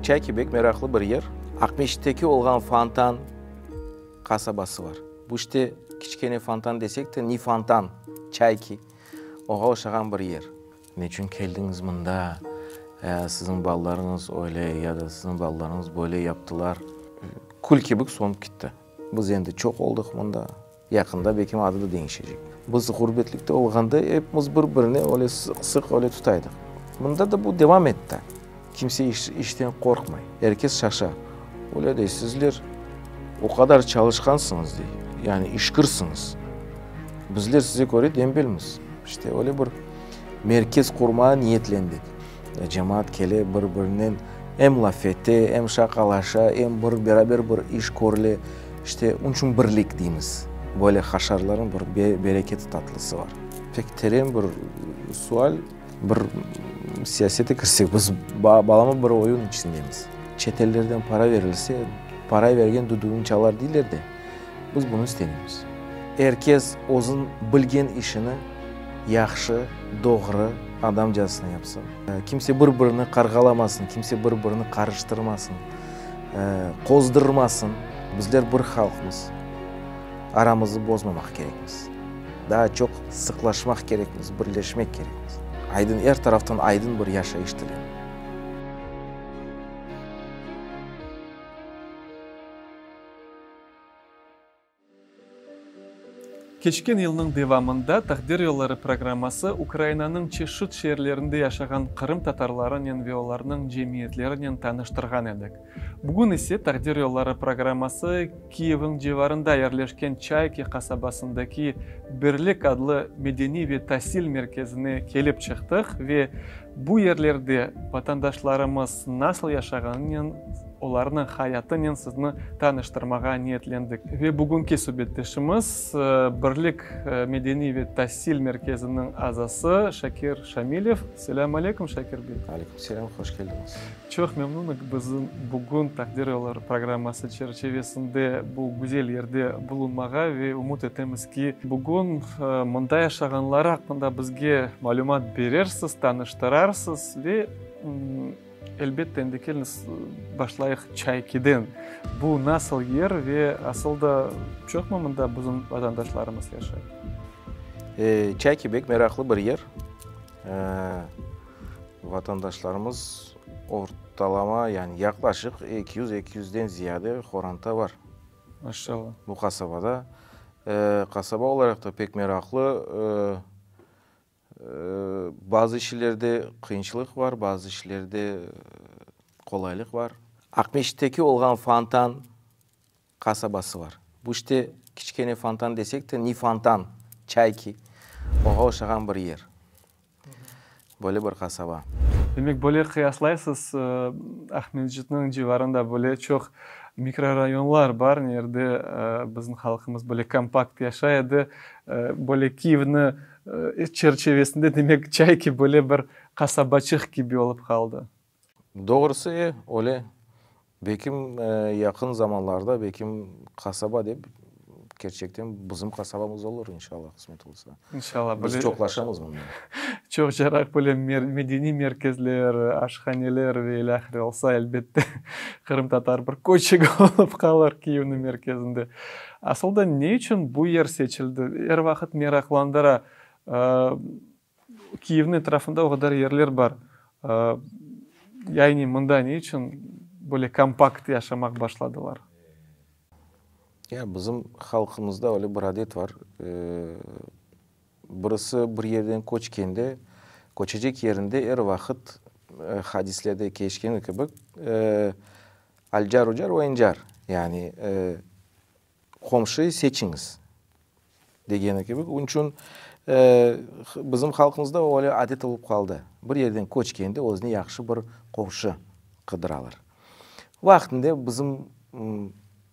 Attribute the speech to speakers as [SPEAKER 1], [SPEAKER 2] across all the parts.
[SPEAKER 1] Çayki bek meraqlı bir yer. Aqmescitteki olğan Fontan qasabası bar. Bu işte kiçkene Fontan desek de, ne Fontan, Çayki, oña oşağan bir yer. Neçün keldiñiz mında, siziñ balalarıñız öyle ya da siziñ balalarıñız böyle yaptılar. Kül kibi sönip kitti. Biz endi çoq oldıq mında. Yaqında belkim adı da deñişecek. Biz ğurbetlikte olğanda epimiz bir-birine öyle sıq-sıq öyle tutaydıq. Mında da bu devam etti. Kimse işten qorqmay. Er kes şaşa. Öyle dey, sizler o qadar çalışqansıñız, dey, yani işkirsiñiz. Bizler size köre dembelmiz. İşte, öyle bir merkez qurmağa niyetlendik. Cemaat kele, bir-birinen em laf ete, em şaqalaşa, em bir beraber bir iş körüle. İşte, onıñ içün birlik deymiz. Böyle haşarlarnıñ bir bereketi tatlısı bar. Pek teren bir sual. Bir siyasete kirsek, biz balama bir oyun içindemiz. Çetellerden para verilse, para bergen düdügini çalar deyler de, biz bunı istemeymiz. Er kes özüñ bilgen işini yahşı, doğru, adamcasına yapsın. Kimse bir-birini qarğalamasın, kimse bir-birini qarıştırmasın, qozdırmasın. Bizler bir halqmız, aramıznı bozmamaq kerekmiz. Daa çoq sıqlaşmaq kerekmiz, birleşmek kerekmiz. Aydın, er taraftan aydın bir yaşayış tileyim.
[SPEAKER 2] Keçken yılnıñ devamında Taqdir yolları programması Ukrainanıñ çeşit şeerlerinde yaşağan qırımtatarlarınen ve olarnıñ cemiyetlerinen tanıştırğan edik. Bugün ise Taqdir yolları programması Kiyevniñ civarında yerleşken Çayki qasabasındaki Birlik adlı medeniy ve tasil merkezine kelip çıqtıq ve bu yerlerde vatandaşlarımız nasıl yaşağanınen, olarnıñ hayatınen sizni tanıştırmağa niyetlendik. Ve bugünki subetdeşimiz, Birlik medeniy ve tasil merkeziniñ azası Şakir Şamilev. Selâm aleyküm, Şakir bey!
[SPEAKER 1] Aleyküm selâm, hoş keldiñiz!
[SPEAKER 2] Çoq memnunıq bizim bugün Taqdir yolları programması çerçevesinde bu güzel yerde bulunmağa ve ümüt etemiz ki, bugün mında yaşağanlar aqqında bizge malümat berersiz, tanıştırarsız ve, elbette, endi keliñiz başlayıq Çaykiden. Bu nasıl yer ve asıl da çoqmı mında bizim vatandaşlarımız yaşay?
[SPEAKER 1] Çayki bek meraqlı bir yer. Vatandaşlarımız ortalama, yani yaqlaşıq 200, 200-den ziyade qoranta bar.
[SPEAKER 2] Maşallah.
[SPEAKER 1] Bu qasabada. Qasaba olaraq da pek meraqlı. Bazı işlerde qıyınçılıq bar, bazı işlerde qolaylıq bar. Aqmescitteki olğan fontan qasabası bar. Bu işte kiçkene fontan desek de, ne fontan, Çayki, oña oşağan bir yer. Böyle bir qasaba.
[SPEAKER 2] Demek, böyle qıyaslaysız, Aqmescitniñ civarında böyle çoq mikrorayonlar bar, nerde bizim halqımız böyle kompakt yaşay edi. Böyle Kiyevni çerçevesinde, demek, Çayki böyle bir qasabaçıq kibi olıp qaldı.
[SPEAKER 1] Doğrusı, e, öyle. Bekim, yaqın zamanlarda, bekim, qasaba dep, kerçekten bizim qasabamız olur, inşallah, qısmet olsa.
[SPEAKER 2] İnşallah.
[SPEAKER 1] Biz çoqlaşamız mında.
[SPEAKER 2] Çoqcaraq böyle medeniy merkezler, aşhaneler ve ilâhre olsa, elbette, qırımtatar bir köyçigi olıp qalır Kiyevniñ merkezinde. Asıl da ne içün bu yer seçildi? Er vaqıt meraqlandıra. Kiyevniñ etrafında o qadar yerler bar. Yani mında ne içün böyle kompakt yaşamaq başladılar?
[SPEAKER 1] Ya bizim halqımızda öyle bir adet var, birisi bir yerden köçkende, köçecek yerinde er vaqıt, hadislerde keçkeni kibi, al-car ucar ve in-car, yani Qomşu seçiñiz, degeni kibi. Onıñ içün bizim halqımızda öyle adet olıp qaldı. Bir yerden köçkende özüne yahşı bir qomşu qıdıralar. Vaqtında bizim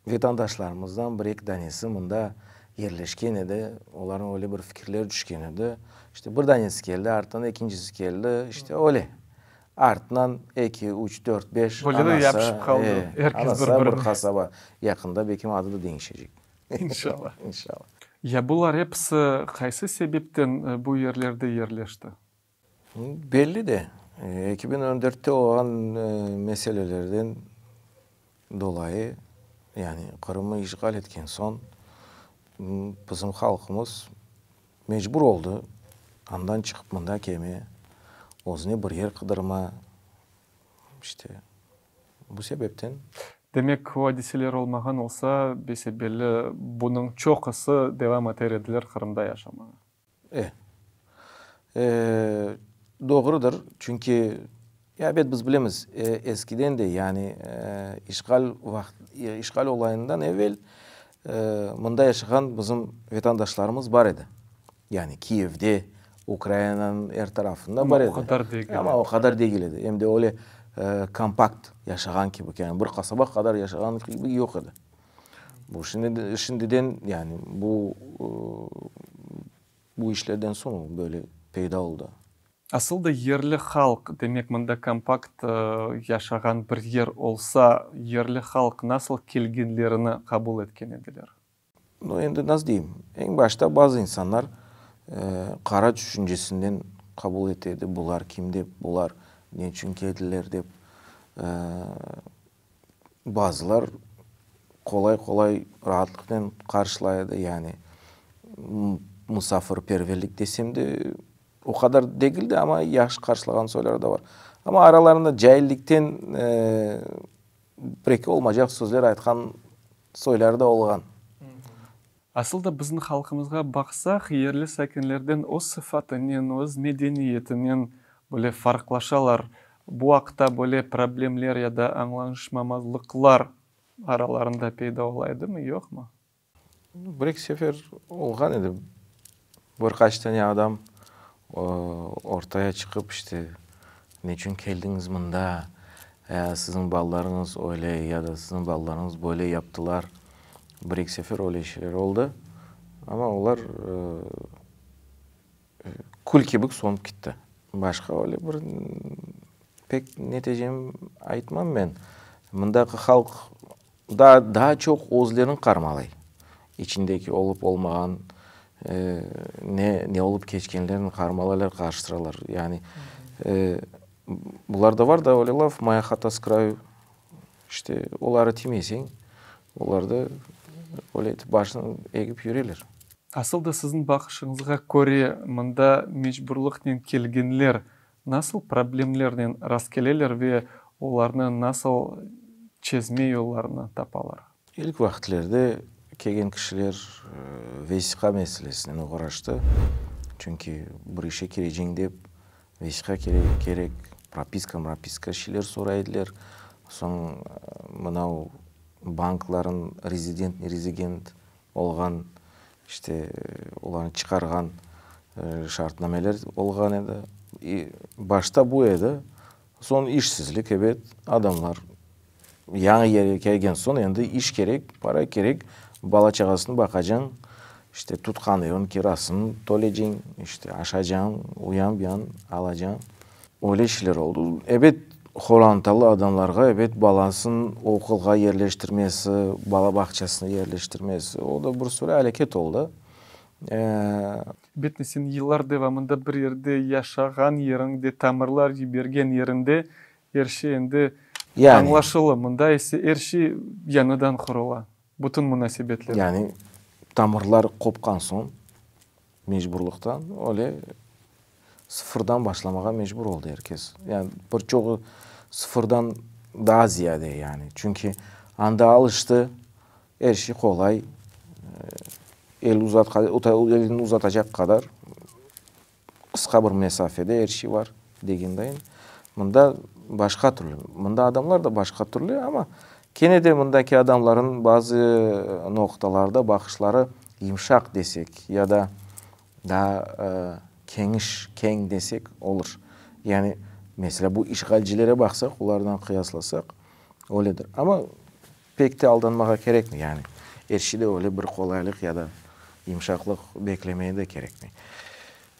[SPEAKER 1] vetandaşlarımızdan bir-eki danesi mında yerleşken edi. Olarnıñ öyle bir fikirleri tüşken edi. İşte bir danesi keldi, artından ekincisi keldi. İşte öyle. Artından eki, üç, dört, beş,
[SPEAKER 2] Böyle de
[SPEAKER 1] anası,
[SPEAKER 2] yapışıp qaldı,
[SPEAKER 1] e,
[SPEAKER 2] er kes
[SPEAKER 1] anası bir
[SPEAKER 2] bir-birine.
[SPEAKER 1] qasaba. Yaqında belkim adı da deñişecek.
[SPEAKER 2] İnşallah.
[SPEAKER 1] İnşallah.
[SPEAKER 2] Ya bular episi qaysı sebepten bu yerlerde yerleşti?
[SPEAKER 1] Belli de, 2014-te olğan meselelerden dolayı, yani Qırımnı işğal etken soñ, bizim halqımız mecbur oldı andan çıqıp mında kelmeye, özüne bir yer qıdırma, işte, bu sebepten.
[SPEAKER 2] Demek, o adiseler olmağan olsa, bese-belli, bunıñ çoqusı devam eter ediler Qırımda yaşamağa.
[SPEAKER 1] E. E, doğrudır, çünki, ebet, biz bilemiz, eskiden de, yani işğal vaqt, işğal olayından evel mında yaşağan bizim vetandaşlarımız bar edi. Yani Kiyevde, Ukrainanıñ er tarafında bar edi.
[SPEAKER 2] Amma o qadar degil edi.
[SPEAKER 1] Amma o qadar degil edi. Em de öyle kompakt yaşağan kibi, yani bir qasaba qadar yaşağan kibi yoq edi. Bu şimdi, şimdiden, yani bu, bu işlerden soñ böyle peyda oldı.
[SPEAKER 2] Asıl da yerli halq, demek mında kompakt yaşağan bir yer olsa, yerli halq nasıl kelgenlerini qabul etken ediler?
[SPEAKER 1] No, endi nasıl deyim, eñ başta bazı insanlar qara tüşüncesinden qabul ete edi, bular kim dep, bular ne içün keldiler dep. Bazılar qolay-qolay raatlıqnen qarşılay edi, yani musafirperverlik desem de, o qadar degil de, amma yahşı qarşılağan soyları da bar. Amma aralarında caillikten bir-eki olmaycaq sözler aytqan soyları da olğan.
[SPEAKER 2] Asıl da bizim halqımızğa baqsaq, yerli sakinlerden öz sıfatınen, öz medeniyetinen böyle farqlaşalar. Bu aqta böyle problemler ya da añlaşmamazlıqlar aralarında peyda ola edimi, yoqmı?
[SPEAKER 1] Bir-eki sefer olğan edi. Bir qaç tane adam ortaya çıqıp, işte, neçün keldiñiz mında, siziñ balalarıñız öyle ya da siziñ balalarıñız böyle yaptılar. Bir-eki sefer öyle şeyler oldı. Amma olar kül kibi sönüp kitti. Başqa öyle bir pek neticem aytmam men. Mındaki halq Daa, daa çoq özlerini qarmalay. İçindeki olıp olmağan, ne, ne olıp keçkenlerini qarmalaylar, qarıştıralar. Yani, bularda var da öyle laf, Moya hata s krayu. İşte, oları tiymeseñ, olar da öyle etip başını egip yüreler.
[SPEAKER 2] Asıl da siziñ baqışıñızğa köre, mında mecburlıqnen kelgenler Nasıl problemlernen rastkeleler ve olarnı nasıl çezme yollarını tapalar?
[SPEAKER 1] İlk vaqıtlerde kelgen kişiler vesiqa meselesinen oğraştı. Çünki bir işe kireceñ dep vesiqa kerek, propiska, mrapiska şeyler soray ediler. Soñ mınav bankların rezident, nerezident olğan, işte, olarnı çıqarğan şartnameler olğan edi. Başta bu edi, soñ işsizlik, ebet, adamlar yañı yerge kelgen soñ endi iş kerek, para kerek, bala-çağasını baqacañ, işte, tutqan evniñ kirasını töleceñ, işte, aşacañ, uyan-buyan alacañ. Öyle şeyler oldı. Ebet, horantalı adamlarğa, ebet, balasın oqulğa yerleştirmesi, bala bağçasına yerleştirmesi, o da bir sürü aleket oldı.
[SPEAKER 2] Ebet, sen yıllar devamında bir yerde yaşağan yeriñde, tamırlar yibergen yerinde er şey endi añlaşılı. Mında ise er şey yañıdan qurula, bütün munasebetler.
[SPEAKER 1] Yani, tamırlar qopqan soñ, Mecburlıqtan öyle sıfırdan başlamağa mecbur oldı er kes. Yani bir çoğu sıfırdan daa ziyade yani. Çünki anda alıştı, er şey qolay, el uzatqa, elini uzatacaq qadar qısqa bir mesafede er şey bar degendayın. Mında başqa türlü. Mında adamlar da başqa türlü, amma kene de mındaki adamların bazı noqtalarda baqışları yımşaq desek ya da daa keniş, keñ desek olur. Yani, meselâ, bu işğalcilere baqsaq, olardan qıyaslasaq, öyledir. Amma pek te aldanmağa kerekmey, yani er şeyde öyle bir qolaylıq ya da yımşaqlıq beklemeye de kerekmey.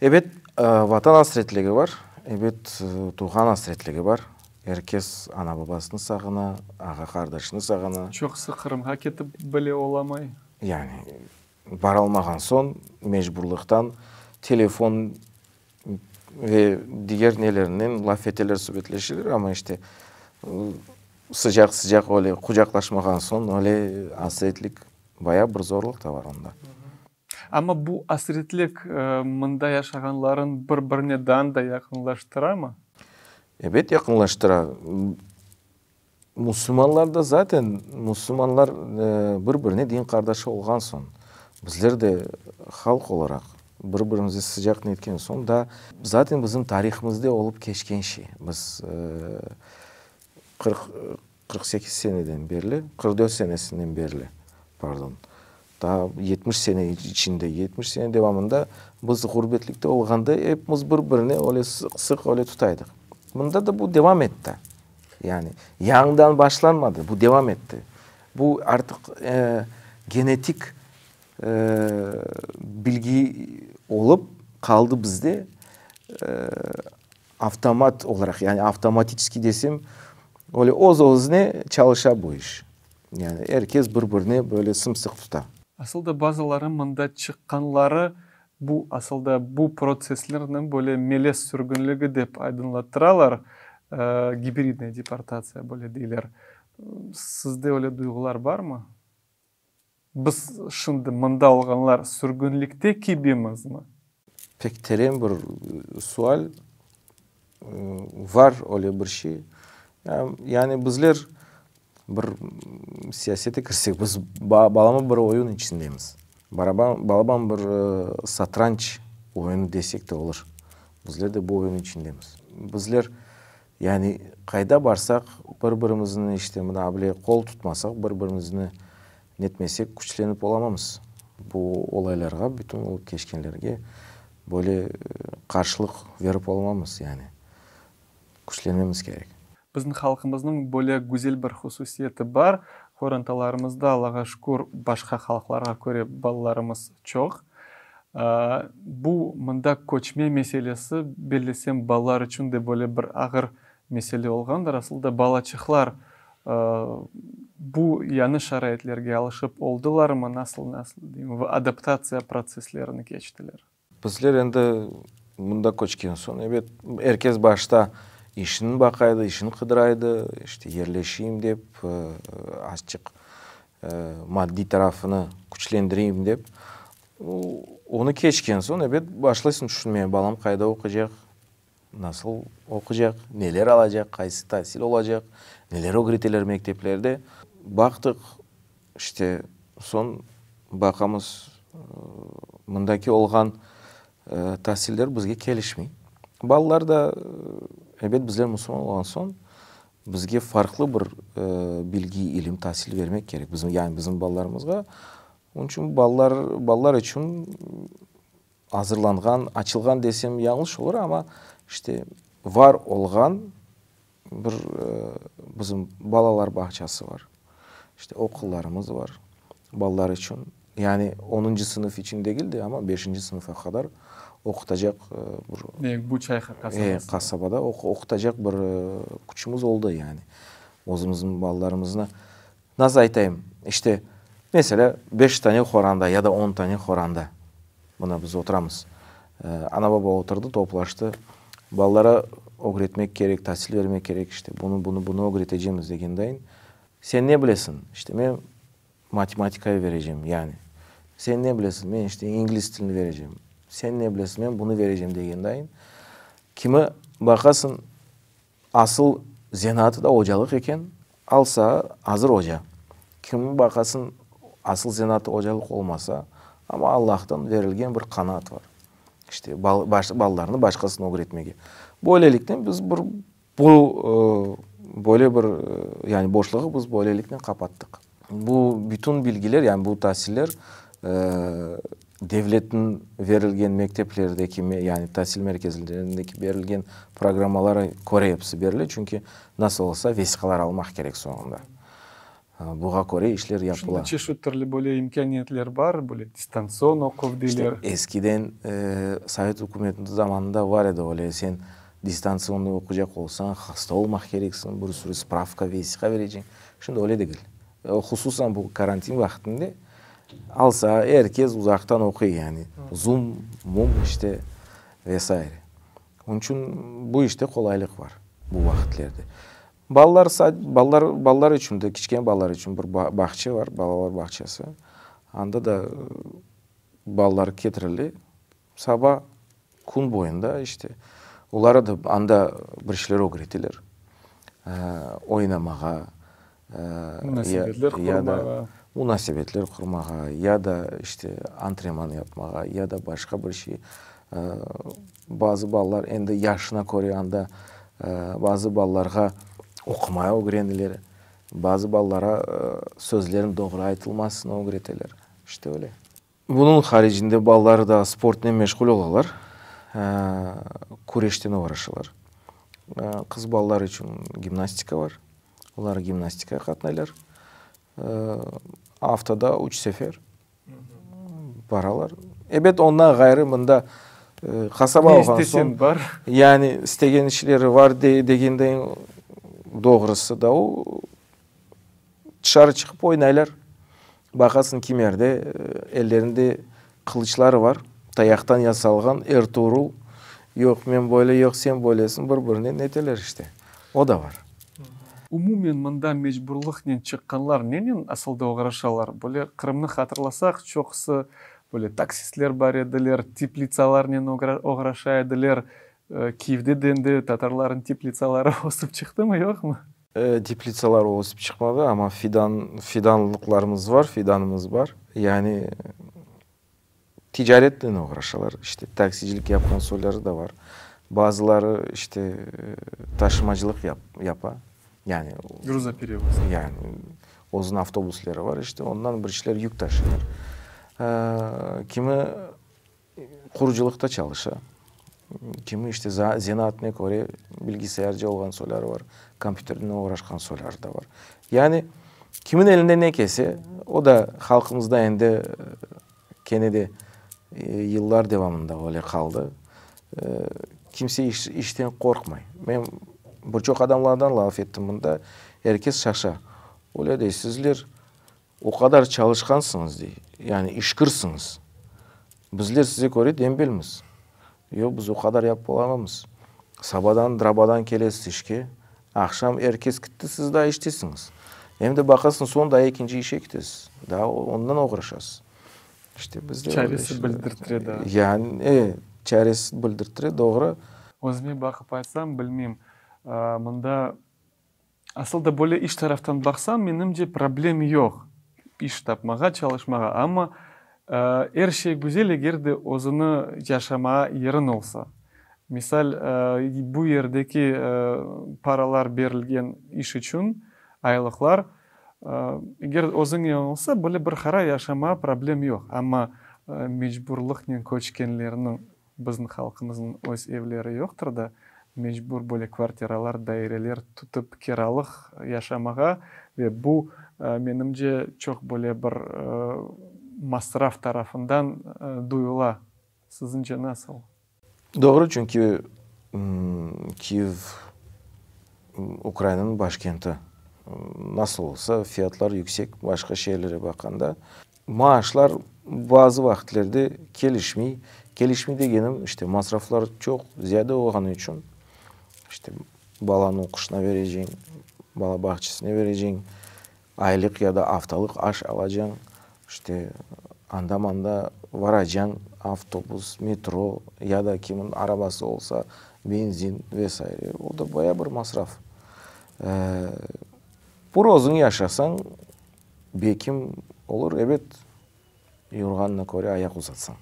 [SPEAKER 1] Ebet, Vatan asretligi bar, ebet, tuvğan asretligi bar. Er kes ana-babasını sağına, ağa-qardaşını sağına.
[SPEAKER 2] Çoqusı Qırımğa ketip bile olamay.
[SPEAKER 1] Yani, baralmağan soñ, mecburlıqtan telefon ve diger nelernen laf eteler, subetleşeler, amma işte. Sıcaq-sıcaq öyle qucaqlaşmağan soñ öyle asretlik, baya bir zorluq da bar onda.
[SPEAKER 2] Amma bu asretlik mında yaşağanların bir-birine daa da yaqınlaştıramı?
[SPEAKER 1] Ebet yaqınlaştıra. Musulmanlar da zaten, musulmanlar bir-birine din qardaşı olğan soñ, bizler de halq olaraq bir-birimize sıcaq netken soñ da, zaten bizim tarihımızda olıp keçken şey. Biz 48 seneden berli, 44 senesinden berli, pardon, daa 70 sene içinde, 70 sene devamında biz ğurbetlikte olğanda epimiz bir-birine öyle sıq-sıq öyle tutaydıq. Mında da bu devam etti. Yani yañıdan başlanmadı, bu devam etti. Bu artıq genetik bilgi olıp qaldı bizde, avtomat olaraq, yani avtomatiçeskiy desem, öyle öz-özüne çalışa bu iş. Yani er kes bir-birine böyle sım-sıq tuta.
[SPEAKER 2] Asıl da bazıları mında çıqqanları bu asıl da bu protsesslerni böyle melez sürgünligi dep aydınlattıralar, gibridnaya deportatsiya böyle deyler. Sizde öyle duyğular barmı? Biz şimdi mında olğanlar sürgünlikte kibimizmi?
[SPEAKER 1] Pek teren bir sual. Var öyle bir şey. Yani bizler bir siyasete kirsek, biz balaban bir oyun içindemiz. Balaban bir satranç oyunı desek de olur. Bizler de bu oyun içindemiz. Bizler yani qayda barsaq, bir-birimizni işte mına bile qol tutmasaq, bir-birimizni netmesek, küçlenip olamamız. Bu olaylarğa, bütün olıp keçkenlerge böyle qarşılıq verip olamamız yani. Küçlenmemiz kerek.
[SPEAKER 2] Bizim halqımıznıñ böyle güzel bir hususiyeti bar, qorantalarımızda, Allağa şükür, başqa halqlarğa köre balalarımız çoq. Bu mında köçme meselesi, bellesem, balalar içün de böyle bir ağır mesele olğandır. Asıl da balaçıqlar bu yañı şaraitlerge alışıp oldılarmı, nasıl, nasıl deyim, adaptatsiya protsesslerini keçtiler?
[SPEAKER 1] Bizler endi mında köçken soñ, ebet, er kes başta işini baqaydı, işini qıdıraydı, işte, yerleşeyim dep, azçıq maddiy tarafını küçlendireyim dep. Onı keçken soñ, ebet, başlaysıñ tüşünmeye, balam qayda oquycaq, nasıl oquycaq, neler alacaq, qaysı tasil olacaq, neler ögreteler mekteplerde. Baqtıq, işte, soñ baqamız, mındaki olğan tasiller bizge kelişmey. Balalar da, ebet, bizler musulman olğan soñ, bizge farqlı bir bilgi, ilim, tasil vermek kerek, bizim, yani bizim balalarımızğa. Onıñ içün balalar, balalar içün azırlanğan, açılğan desem yañlış olur, amma işte var olğan bir bizim balalar bağçası var, işte oqullarımız var balalar içün. Yani onuncı sınıf içün degil de, amma beşinci sınıfa qadar oqutacaq bir
[SPEAKER 2] Demek, bu Çayha qasabası.
[SPEAKER 1] Qasabada oqutacaq bir küçümiz oldı yani. Özümizniñ balalarımıznı, nasıl aytayım, işte, meselâ, beş tane qoranda ya da on tane qoranda, mına biz oturamız, ana-baba oturdı, toplaştı, balalara ögretmek kerek, tasil bermek kerek, işte, bunı, bunı, bunı ögretecemiz degendayın, sen ne bilesiñ, işte, men matematikayı berecem, yani, sen ne bilesiñ, men, işte, ingliz tilini berecem, sen ne bilesiñ, men bunı berecem degendayın, kimi baqasıñ, Asıl zenaatı da ocalıq eken, alsa azır oca. Kim baqasın, asıl zenaatı ocalıq olmasa, amma Allahtan verilgen bir qanaat var. İşte, balalarnı başqasına ögretmege. Böyleliknen biz bir bu böyle bir yani boşluğı biz böyleliknen qapattıq. Bu bütün bilgiler, yani bu tasiller devletniñ verilgen mekteplerdeki, yani tasil merkezlerindeki berilgen programmalara köre episi berile, çünki nasıl olsa vesiqalar almaq kerek soñunda. Buğa köre işler yapıla.
[SPEAKER 2] Şimdi çeşit türlü böyle imkâniyetler bar, böyle distantsion oquv deyler.
[SPEAKER 1] İşte eskiden Sovet ükümetiniñ zamanında bar edi öyle, sen distantsionda oquycaq olsañ, hasta olmaq kereksiñ, bir sürü spravka, vesiqa bereceñ. Şimdi öyle degil. Hususan bu karantin vaqtında alsa er kes uzaqtan oquy yani, Zoom, mum işte ve saire. Onıñ içün bu işte qolaylıq bar bu vaqitlerde. Balalar, balalar, balalar içün de, kiçkene balalar içün bir bağça bar, balalar bağçası. Anda da balalar ketirile. Saba kün boyunda işte olara da anda bir şeyler ögreteler, oynamağa,
[SPEAKER 2] Munasebetler qurmağa.
[SPEAKER 1] Munasebetler qurmağa, ya da işte antrenman yapmağa, ya da başqa bir şey. Bazı balalar endi yaşına köre anda bazı balalarğa oqumaya ögreneler, bazı balalara sözlerniñ doğru aytılmasını ögreteler. İşte öyle. Bunıñ haricinde balalar da sportnen meşğul olalar, küreşten oğraşalar. Qız balalar içün gimnastika bar, olar gimnastikağa qatnaylar. Aftada üç sefer baralar. Ebet, ondan ğayrı mında qasaba olğan soñ,
[SPEAKER 2] bar.
[SPEAKER 1] Yani istegen işleri bar degenden doğrusı da o, Tışarı çıqıp oynaylar. Baqasıñ kimerde ellerinde qılıçları bar, tayaqtan yasalğan, Ertuğrul, yoq men böyle, yoq sen böylesiñ, bir-birine neteler işte. O da bar.
[SPEAKER 2] Umumen mında mecburlıqnen çıqqanlar nenen asılda oğraşalar? Böyle Qırımnı hatırlasaq, çoqusı böyle taksistler bar ediler, teplitsalarnen oğraşa ediler. Kyivde de endi tatarlarnıñ teplitsaları ösip çıqtımı, yoqmı?
[SPEAKER 1] Teplitsalar ösip çıqmadı, amma fidan, fidanlıqlarımız var, fidanımız bar. Yani ticaretnen oğraşalar, işte taksicilik yapqan soyları da var. Bazıları işte taşımacılıq yapa, yani
[SPEAKER 2] Gruzoperevozka.
[SPEAKER 1] Yani özüniñ avtobusları var, işte ondan bir şeyler yük taşıylar. Kimi Qurucılıqta çalışa. Kimi işte zenaatına köre bilgisayarcı olğan soyları bar, kompyuternen oğraşqan soyları da bar. Yani kimin elinde ne kelse, o da halqımızda endi kene de yıllar devamında öyle qaldı. Kimse işten qorqmay. Men bir çoq adamlardan laf ettim mında, er kes şaşa. Öyle dey, sizler O qadar çalışqansıñız, dey, yani işkirsiñiz. Bizler size köre dembelmiz. Yoq, biz o qadar yapıp olamamız. Sabadan drabadan kelesiz işke, aqşam er kes kitti, siz daa iştesiñiz. Em de baqasıñ, soñ daa ekinci işe kitesiz, daa ondan oğraşasız. İşte bizde öyle
[SPEAKER 2] Çaresi
[SPEAKER 1] işler.
[SPEAKER 2] bildirtire daa.
[SPEAKER 1] Yani, e, çaresi bildirtire, doğru.
[SPEAKER 2] Özüme baqıp aytsam, bilmeyim, mında Asıl da böyle iş taraftan baqsam, menimce problem yoq, iş tapmağa, çalışmağa, amma er şey güzel, eger de özüni yaşamağa yeriñ olsa. Misal, bu yerdeki paralar berilgen iş içün, aylıqlar, eger özüñe olsa, böyle bir qara yaşamağa problem yoq, amma mecburlıqnen köçkenlerniñ Bizim halqımıznıñ öz evleri yoqtır da, mecbur böyle kvartiralar, daireler tutıp kiralıq yaşamağa ve bu, menimce, çoq böyle bir masraf tarafından duyula. Siziñce nasıl?
[SPEAKER 1] Doğru, çünki Kiyev Ukrainanıñ başkenti. Nasıl olsa, fiyatlar yüksek başqa şeerlere baqqanda. Maaşlar bazı vaqıtlerde kelişmey. Kelişmey degenim, işte, masraflar çoq ziyade olğanı içün, işte, balanı oquşına bereceñ, bala bağçasına bereceñ, aylıq ya da aftalıq aş alacañ, işte, anda-manda varacañ, avtobus, metro ya da kimniñ arabası olsa, benzin ve saire. O da baya bir masraf. Bir özüñ yaşasañ, Bekim olur, ebet, yorğanına köre ayaq uzatsañ.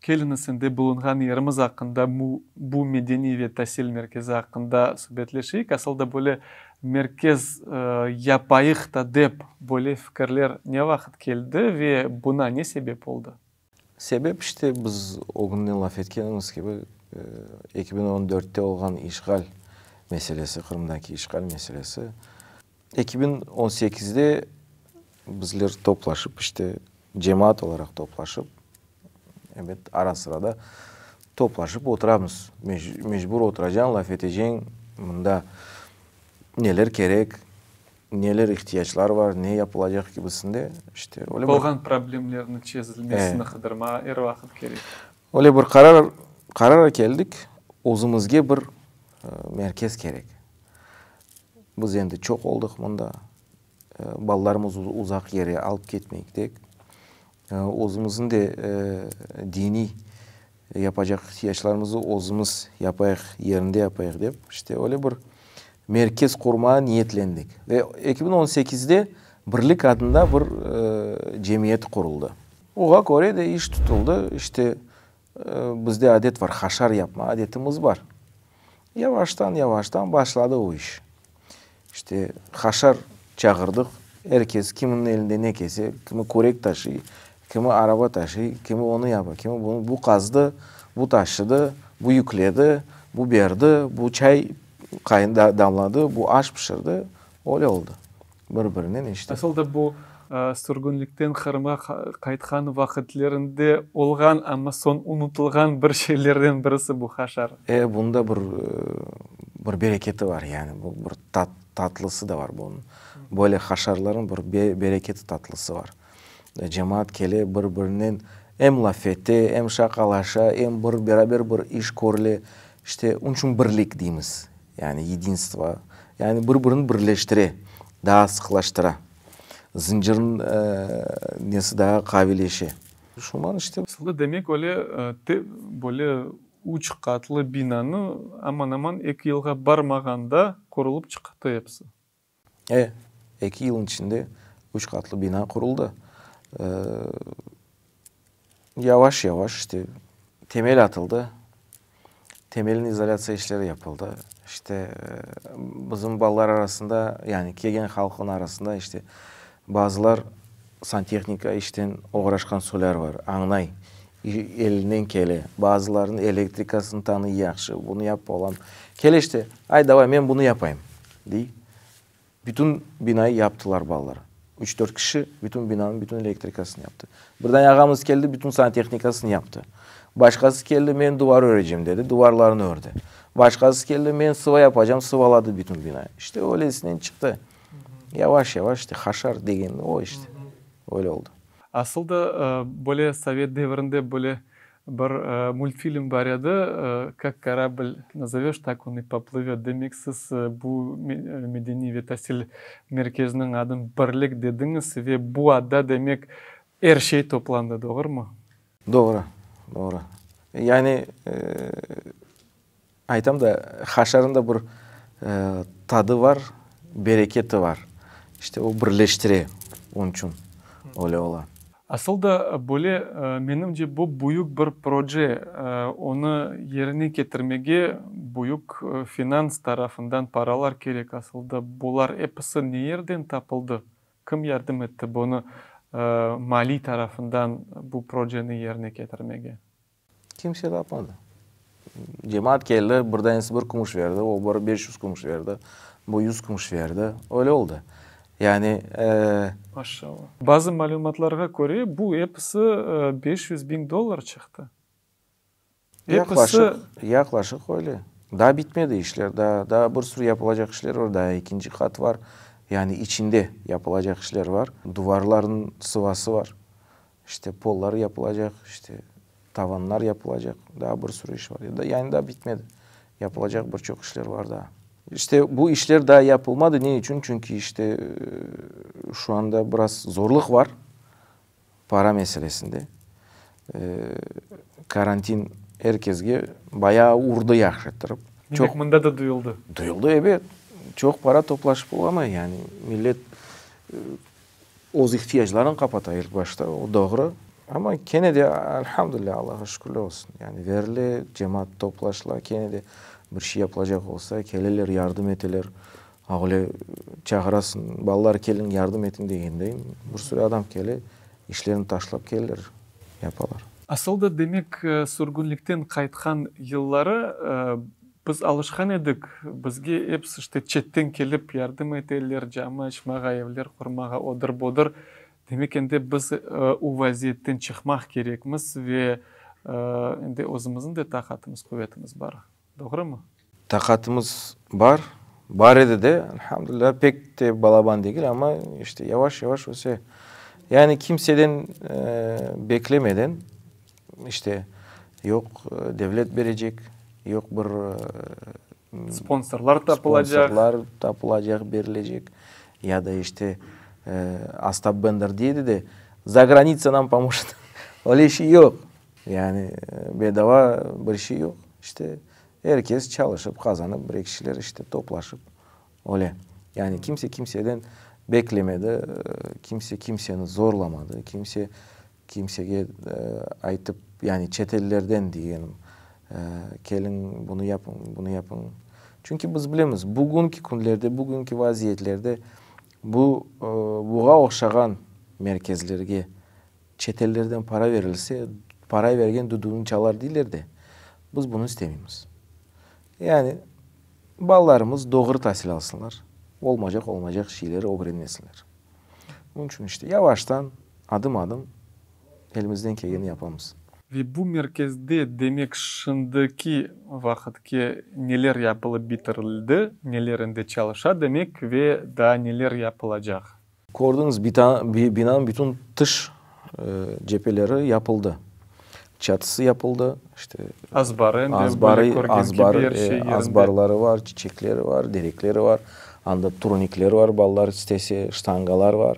[SPEAKER 2] Keliñiz endi bulunğan yerimiz aqqında, bu medeniy ve tasil merkezi aqqında subetleşeyik. Asıl da böyle merkez yapayıq ta dep böyle fikirler ne vaqıt keldi ve buna ne sebep oldı?
[SPEAKER 1] Sebep işte, biz ögünden laf etkenimiz kibi, 2014-te olğan işğal meselesi, Qırımdaki işğal meselesi. 2018-de bizler toplaşıp, işte, cemaat olaraq toplaşıp, ebet, ara-sıra da toplaşıp oturamız. Mecbur oturacañ, laf eteceñ, mında neler kerek, neler ihtiyaclar var, ne yapılacaq kibisinde, işte,
[SPEAKER 2] öyle bir. Olğan problemlerniñ çezilmesini qıdırmağa er vaqıt kerek.
[SPEAKER 1] Öyle bir qarar, qarara keldik, özümizge bir merkez kerek. Biz endi çoq oldıq mında, balalarımız uzaq yere alıp ketmeyik dek. Özümizniñ de diniy yapacaq ihtiyaclarımızı özümiz yapayıq, yerinde yapayıq dep, işte öyle bir merkez qurmağa niyetlendik. Ve 2018-de Birlik adında bir cemiyet quruldı. Oğa köre de iş tutuldı. İşte bizde adet var, haşar yapma adetimiz bar. Yavaştan, yavaştan başladı o iş. İşte haşar çağırdıq, er kes, kimniñ elinde ne kelse, kimi kürek taşıy, kimi araba taşıy, kimi onı yapa, kimi bunı, bu qazdı, bu taşıdı, bu yükledi, bu berdi, bu çay damladı, bu aş pişirdi, öyle oldı. Bir-birinen işte.
[SPEAKER 2] Asıl da bu sürgünlikten Qırımğa qaytqan vaqıtlerinde olğan, amma soñ unutılğan bir şeylerden birisi bu haşar.
[SPEAKER 1] E, bunda bir bir bereketi bar, yani bu bir tat, tatlısı da bar bunıñ. Böyle haşarlarnıñ bir bereketi, tatlısı bar. Cemaat kele, bir-birinen em laf ete, em şaqalaşa, em bir beraber bir iş körüle. İşte, onıñ içün birlik deymiz, yani yedinstvo, yani bir-birini birleştire, daa sıqlaştıra. Zıncırnıñ nesi daa qavileşe. Şundan işte.
[SPEAKER 2] Asılda demek öyle böyle üç qatlı binanı aman-aman eki yılğa barmağanda qurulıp çıqtı episi.
[SPEAKER 1] E, eki yılnıñ içinde üç qatlı bina quruldı. Yavaş-yavaş işte temel atıldı, temelniñ izolâtsiya işleri yapıldı. İşte bizim balalar arasında, yani kelgen halqnıñ arasında işte bazılar santehnika işten oğraşqan soylar var, añlay, elinden kele. Bazılarınıñ elektrikasını tanıy yahşı, bunı yapıp olam. Kele işte, ay davay men bunı yapayım, dey. Bütün binayı yaptılar balalar. Üç-dört kişi bütün binanıñ bütün elektrikasını yaptı. Birden ağamız keldi, bütün santehnikasını yaptı. Başqası keldi, men duvar örecem dedi, duvarlarnı ördi. Başqası keldi, men sıva yapacam, sıvaladı bütün binayı. İşte öylesinen çıqtı. Yavaş-yavaş işte haşar degeni o işte. Öyle oldı.
[SPEAKER 2] Asıl da böyle sovet devirinde böyle Bir multfilm bar edi, Kak korabl nazovöş, tak on i poplövöt. Demek, siz bu medeniy ve tasil merkeziniñ adın Birlik dediñiz ve bu adda, demek, er şey toplandı, doğrumı?
[SPEAKER 1] Doğru, doğru. Yani, Aytam da, haşarın da bir tadı var, bereketi var. İşte o birleştire, onıñ içün öyle ola.
[SPEAKER 2] Asıl da böyle, menimce, bu büyük bir proje, onı yerine ketirmege büyük finans tarafından paralar kerek. Asıl da bular episi ne yerden tapıldı? Kim yardım etti bunı maliy tarafından bu projeni yerine ketirmege?
[SPEAKER 1] Kimse tapmadı. Cemaat keldi, bir danesi bir kümüş berdi, o bir 500 kümüş berdi, bu 100 kümüş berdi. Öyle oldı. Yani.
[SPEAKER 2] Maşallah. Bazı malümatlarğa köre, bu episi 500 biñ dollar çıqtı.
[SPEAKER 1] Episi. Yaqlaşıq öyle. Daa bitmedi işler, daa, daa bir sürü yapılacaq işler var, daa ekinci qat var. Yani içinde yapılacaq işler var. Duvarlarnıñ sıvası var. İşte pollar yapılacaq, işte tavanlar yapılacaq, daa bir sürü iş var. Yani daa bitmedi. Yapılacaq bir çoq işler var daa. İşte bu işler daa yapılmadı. Ne içün? Çünki işte şu anda biraz zorluq var para meselesinde. Karantin er kesge bayağı urdı yahşı ettirip.
[SPEAKER 2] Demek mında da duyuldı.
[SPEAKER 1] Duyuldı, ebet. Çoq para toplaşıp olamay yani. Millet Öz ihtiyaclarını qapata ilk başta, o doğru. Amma kene de, elhamdülilâ, Allağa şükürler olsun, yani berile, cemaat toplaşıla, kene de bir şey yapılacaq olsa, keleler, yardım eteler. Öyle çağırasıñ, balalar, keliñ, yardım etiñ degende, bir sürü adam kele, işlerini taşlap keleler, yapalar.
[SPEAKER 2] Asıl da, demek, sürgünlikten qaytqan yılları Biz alışqan edik, bizge episi işte çetten kelip yardım eteler, cami açmağa, evler qurmağa, odır-budır. Demek, endi biz o vaziyetten çıqmaq kerekmiz ve endi özümizniñ de taqatımız, quvetimiz bar. Doğrumı?
[SPEAKER 1] Taqatımız bar, bar edi de, elhamdülilâ, pek te balaban degil, amma işte yavaş-yavaş öse. Yani kimseden beklemeden, İşte, yoq devlet berecek, yoq bir.
[SPEAKER 2] Sponsorlar tapılacaq.
[SPEAKER 1] Sponsorlar tapılacaq, berilecek. Ya da işte Ostap Bender dey edi de, Zagranitsa nam pomojet. Öyle şey yoq. Yani bedava bir şey yoq. İşte er kes çalışıp, qazanıp, bir-eki kişiler işte toplaşıp öyle. Yani kimse kimseden beklemedi, kimse kimseni zorlamadı, kimse Kimsege aytıp, yani çetellerden degenim, keliñ, bunı yapıñ, bunı yapıñ. Çünki biz bilemiz, bugünki künlerde, bugünki vaziyetlerde bu, buğa oşağan merkezlerge çetellerden para verilse, para bergen düdügini çalar deyler de, biz bunı istemeymiz. Yani balalarımız doğru tasil alsınlar, olmaycaq olmaycaq şeyleri ögrenmesinler. Bunıñ içün işte yavaştan, adım-adım elimizden kelgeni yapamız.
[SPEAKER 2] Ve bu merkezde, demek, şimdiki vaqıtke neler yapılıp bitirildi, neler endi çalışa, demek, ve daa neler yapılacaq?
[SPEAKER 1] Kördiñiz, binanıñ bütün tış cepeleri yapıldı. Çatısı yapıldı, işte.
[SPEAKER 2] Azbarı endi, böyle körgen kibi er şey yerinde.
[SPEAKER 1] Azbarları var, çiçekleri var, derekleri var. Anda turnikler var, balalar istese, ştangalar var.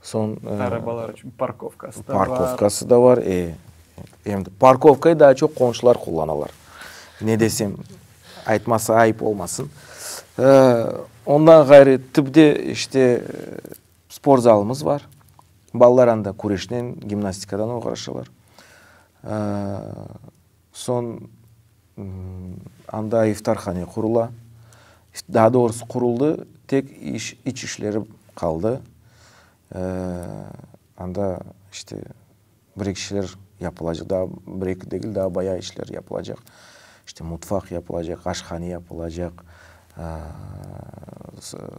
[SPEAKER 2] Soñ. Arabalar içün parkovkası da var.
[SPEAKER 1] Parkovkası da var, e. Em de parkovkayı daa çoq qonşular qullanalar. Ne desem, aytması ayıp olmasın. Ondan ğayrı tüpte işte sport zalımız var. Balalar anda küreşnen, gimnastikadan oğraşalar. Soñ anda iftarhane qurula. Daa doğrusı quruldı, tek iş, iç işleri qaldı. Anda işte bir-eki işler yapılacaq, daa bir-eki degil, daa bayağı işler yapılacaq. İşte mutfaq yapılacaq, aşhane yapılacaq,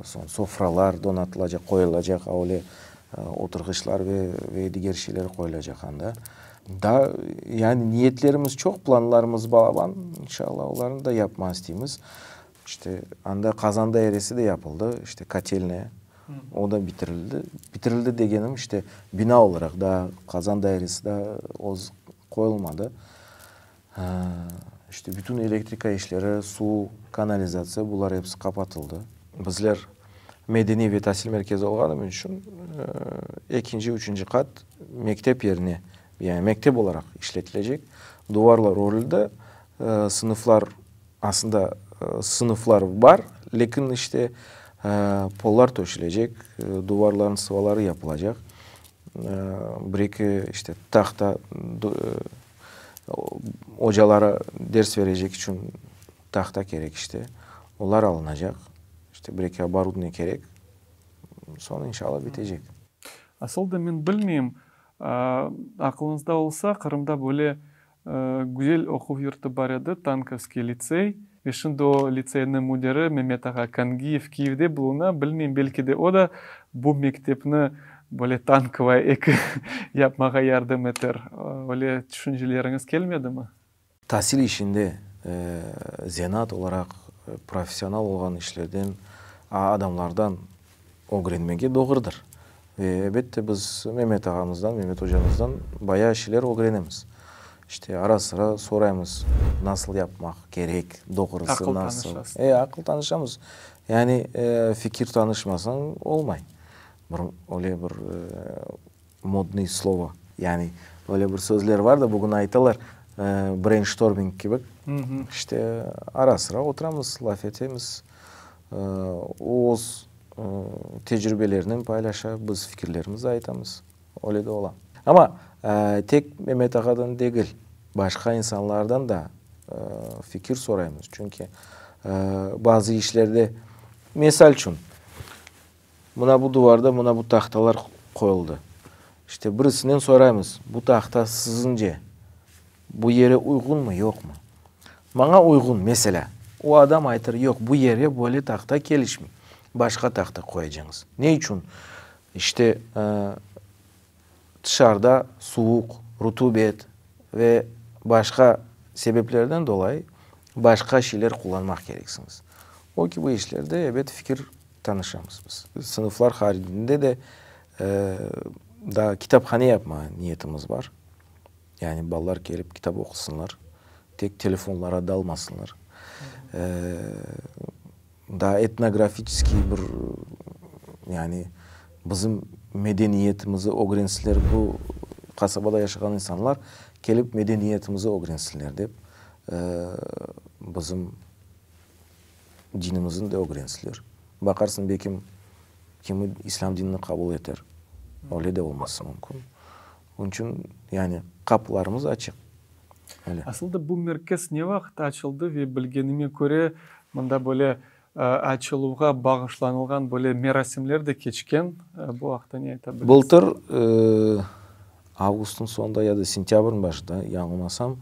[SPEAKER 1] soñ sofralar donatılacaq, qoyulacaq, öyle oturğıçlar ve ve diger şeyler qoyulacaq anda. Daa yani niyetlerimiz çoq, planlarımız balaban, inşallah olarnı da yapmağa isteymiz. İşte anda qazan dairesi de yapıldı, işte kotelnaya, o da bitirildi. Bitirildi degenim, işte bina olaraq daa qazan dairesi daa öz qoyulmadı. İşte bütün elektrika işleri, suv, kanalizatsiya, bular episi qapatıldı. Bizler medeniy ve tasil merkezi olğanımız içün ekinci, üçünci qat mektep yerine, yani mektep olaraq işletilecek. Duvarlar örüldi, sınıflar, aslında sınıflar bar, lâkin işte pollar töşelecek, duvarlarnıñ sıvaları yapılacaq. Bir-eki işte tahta ocalara ders berecek içün tahta kerek işte. Olar alınacaq. İşte bir-eki oborudovaniye kerek. Soñ inşallah bitecek.
[SPEAKER 2] Asıl da men bilmeyim, aqılıñızda olsa, Qırımda böyle güzel oquv yurtu bar edi, Tankovskiy litsey. Ve şimdi o litseyniñ müdiri Memet ağa Kangiyev Kiyevde buluna. Bilmeyim, belki de o da bu mektepni böyle tankovaya eki yapmağa yardım eter. Öyle tüşünceleriñiz kelmedimi?
[SPEAKER 1] Tasil işinde zenaat olaraq professional olğan işlerden, adamlardan ögrenmege doğrudır. Ve elbette biz Memet ağamızdan, Memet ocamızdan bayağı şeyler ögrenemiz. İşte ara-sıra soraymız, nasıl yapmaq kerek, doğrusı nasıl.
[SPEAKER 2] Aqıl tanışasız.
[SPEAKER 1] E, aqıl tanışamız. Yani fikir tanışmasañ olmay. Bir öyle bir modnıy slovo, yani öyle bir sözler var da, bugün aytalar, breynştorming kibi. İşte ara-sıra oturamız, laf etemiz. O öz tecrübelerinen paylaşa, biz fikirlerimizni aytamız. Öyle de ola. Amma tek Memet ağadan degil, başqa insanlardan da fikir soraymız. Çünki bazı işlerde, misal içün, mına bu duvarda mına bu tahtalar qoyuldı. İşte birisinen soraymız, bu tahta siziñce bu yere uyğunmı, yoqmı? Maña uyğun, meselâ. O adam aytır, yoq, bu yere böyle tahta kelişmey, başqa tahta qoyacañız. Ne içün? İşte, tışarıda suvuq, rutubet ve başqa sebeplerden dolayı başqa şeyler qullanmaq kereksiñiz. O kibi işlerde, ebet, fikir tanışamız biz. Sınıflar haricinde de daa kitaphane yapma niyetimiz bar. Yani balalar kelip kitap oqusınlar, tek telefonlara dalmasınlar. Daa etnografiçeskiy bir, yani bizim medeniyetimizi ögrensinler, bu qasabada yaşağan insanlar kelip medeniyetimizi ögrensinler dep, bizim dinimizni de ögrensinler. Baqarsıñ, belkim, kimi islâm dinini qabul eter, öyle de olması mümkün. Onıñ içün, yani, qapılarımız açıq.
[SPEAKER 2] Öyle. Asıl da bu merkez ne vaqıt açıldı ve bilgenime köre, mında böyle açıluvğa bağışlanılğan böyle merasimler de keçken. Bu aqta ne ayta bilesiñ?
[SPEAKER 1] Bıltır avgustnıñ soñunda ya da sentâbrniñ başında, yañılmasam,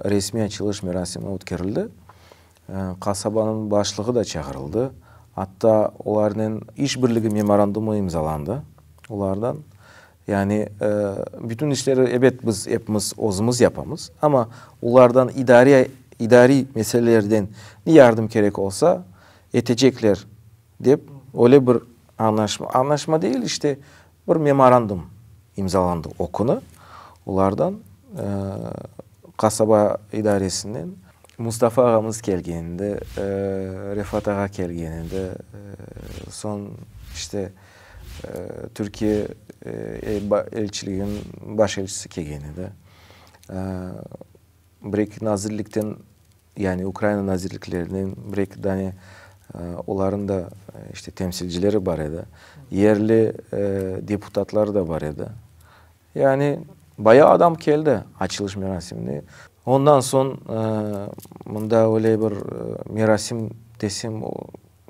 [SPEAKER 1] resmiy açılış merasimi ötkerildi. Qasabanıñ başlığı da çağırıldı. Atta olarnen işbirligi memorandumı imzalandı olardan. Yani bütün işleri, ebet, biz epimiz özümiz yapamız, amma olardan idare, idariy meselelerden ne yardım kerek olsa, etecekler dep, öyle bir añlaşma, añlaşma değil, işte, bir memorandum imzalandı o künü olardan, qasaba idaresinden. Mustafa ağamız kelgeninde, Refat ağa kelgeninde, soñ, işte, Türkiye elçiliginiñ baş elçisi kelgen edi. Bir-eki nazirlikten, yani Ukraina nazirliklerinden bir-eki dane olarnıñ da işte temsilcileri bar edi. Yerli deputatlar da bar edi. Yani bayağı adam keldi açılış merasimine. Ondan soñ mında öyle bir merasim desem,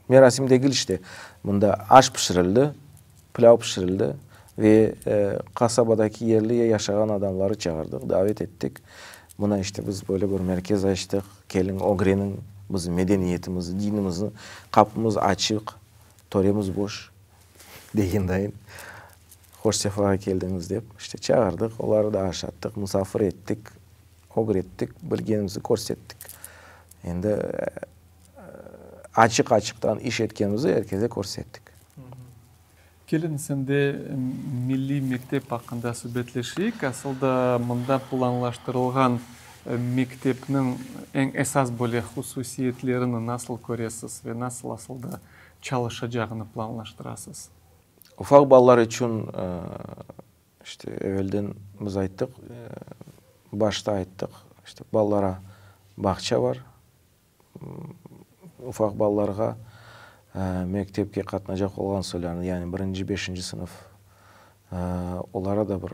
[SPEAKER 1] merasim degil işte, mında aş pişirildi, plâv pişirildi ve qasabadaki yerli yaşağan adamları çağırdıq, davet ettik. Mına işte biz böyle bir merkez açtıq, keliñ, ögreniñ bizim medeniyetimizni, dinimizni, qapımız açıq, töremiz boş degendayın. Hoş sefağa keldiñiz dep, işte çağırdıq, oları da aşattıq, musafir ettik, ögrettik, bilgenimizi körsettik. Endi açıq-açıqtan iş etkenimizi er kese körsettik.
[SPEAKER 2] Keliñiz endi milliy mektep aqqında subetleşeyik. Asıl da mında planlaştırılğan mektepniñ eñ esas böyle hususiyetlerini nasıl köresiz ve nasıl asıl da çalışacağını planlaştırasız?
[SPEAKER 1] Ufaq balalar içün, işte, evelden biz ayttıq, başta ayttıq, işte, balalara bağça bar, ufaq balalarğa mektepke qatnacaq olğan soylarnı, yani birinci, beşinci sınıf, olara da bir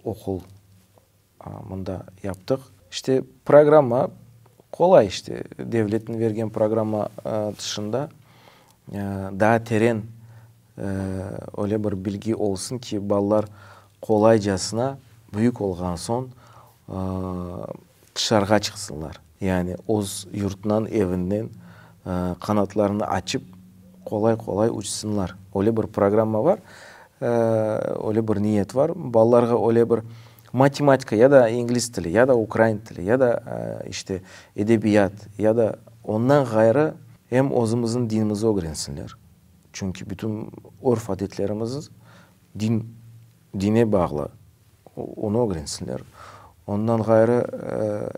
[SPEAKER 1] oqul Mında yaptıq. İşte, programma qolay, işte, devletniñ bergen programma tışında daa teren öyle bir bilgi olsun ki, balalar qolaycasına büyük olğan soñ tışarğa çıqsınlar. Yani öz yurtunan, evinden qanatlarını açıp, qolay-qolay uçsınlar. Öyle bir programma bar, öyle bir niyet var. Balalarğa öyle bir matematika ya da ingliz tili, ya da ukrain tili, ya da, işte, edebiyat, ya da ondan ğayrı em özümizniñ dinimizni ögrensinler. Çünki bütün örf-adetlerimiz din Dine bağlı, onı ögrensinler. Ondan ğayrı,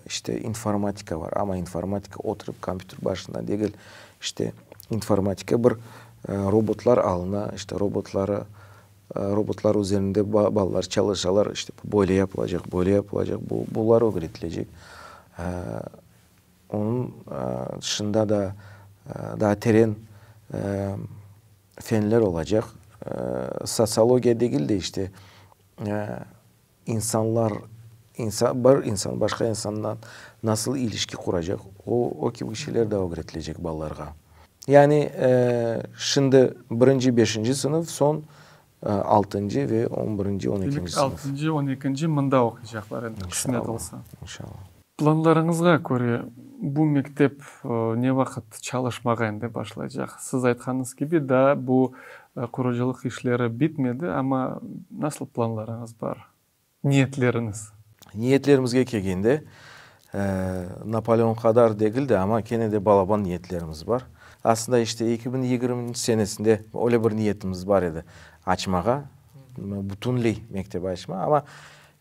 [SPEAKER 1] işte, informatika bar, amma informatika oturıp kompyuter başında degil. İşte, informatika bir robotlar alına, işte, robotları, robotlar üzerinde balalar çalışalar, işte, bu böyle yapılacaq, böyle yapılacaq, bu, bular ögretilecek. Onıñ tışında da daa teren fenler olacaq. Sotsiologiya degil de, işte, insanlar, bir insan başqa insandan nasıl ilişki quracaq, o, o kibi şeyler de ögretilecek balalarğa. Yani, şimdi birinci, beşinci sınıf, soñ altıncı ve on birinci, on ekinci sınıf.
[SPEAKER 2] Demek, altıncı, on ekinci mında oquycaqlar endi, qısmet olsa.
[SPEAKER 1] İnşallah.
[SPEAKER 2] Planlarıñızğa köre, bu mektep ne vaqıt çalışmağa endi başlaycaq? Siz aytqanıñız kibi, daa bu qurucılıq işleri bitmedi, amma nasıl planlarıñız bar, niyetleriñiz?
[SPEAKER 1] Niyetlerimizge kelgende, Napoleon qadar degil de, amma kene de balaban niyetlerimiz bar. Aslında, işte, 2020-nci senesinde öyle bir niyetimiz bar edi, açmağa, bütünley mektep açma, amma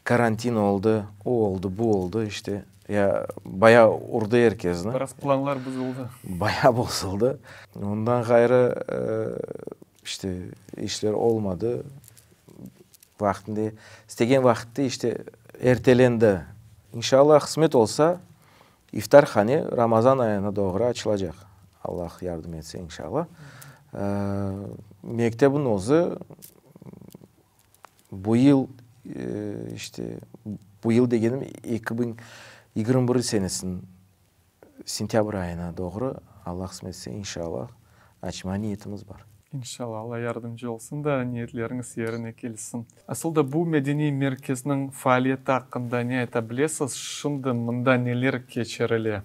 [SPEAKER 1] karantin oldı, o oldı, bu oldı, işte. Ya bayağı urdı er kezni.
[SPEAKER 2] Biraz planlar buzuldı.
[SPEAKER 1] Bayağı bozuldı. Ondan ğayrı, işte, işler olmadı. Vaqtında, istegen vaqıtta, işte, ertelendi. İnşallah, qısmet olsa, iftarhane Ramazan ayına doğru açılacaq. Allah yardım etse, inşallah. Mektebin özü bu yıl, işte, bu yıl degenim, 2021 senesiniñ sentâbr ayına doğru, Allah qısmet etse, inşallah, açma niyetimiz bar.
[SPEAKER 2] İnşallah, Alla yardımcı olsun da, niyetleriñiz yerine kelsin. Asıl da bu medeniy merkezniñ faaliyeti aqqında ne ayta bilesiz? Şimdi mında neler keçirile?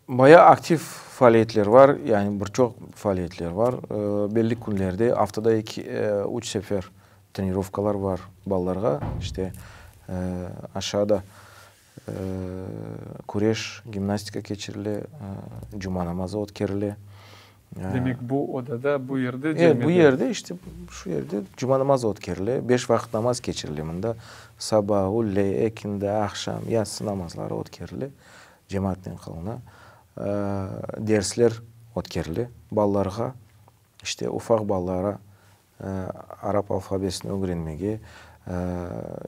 [SPEAKER 1] Bayağı aktiv faaliyetler bar, yani bir çoq faaliyetler bar. Belli künlerde, aftada eki, üç sefer trenirovkalar bar balalarğa. İşte, aşağıda küreş, gimnastika keçirile, cuma namazı ötkerile.
[SPEAKER 2] Demek, bu odada, bu yerde, camide?
[SPEAKER 1] Evet, bu yerde, işte, şu yerde cuma namazı ötkerile. Beş vaqıt namaz keçirile mında. Saba, üyle, ekindi, aqşam, yatsı namazları ötkerile, cemaatnen qılına. Dersler ötkerile balalarğa, işte, ufaq balalara arap alfabesini ögrenmege,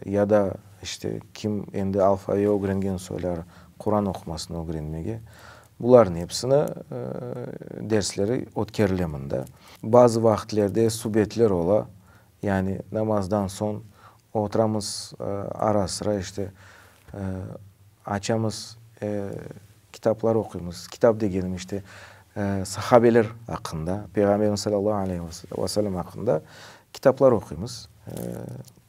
[SPEAKER 1] ya da, işte, kim endi alfabe ögrengen soyları Quran oqumasını ögrenmege, bularnıñ episini dersleri ötkerile mında. Bazı vaqıtlerde subetler ola, yani namazdan soñ oturamız ara-sıra, işte, açamız, kitaplar oquymız. Kitap degenim, işte, sahabeler aqqında, Peyğamberimiz salâllahu aleyhi ve sellem aqqında kitaplar oquymız.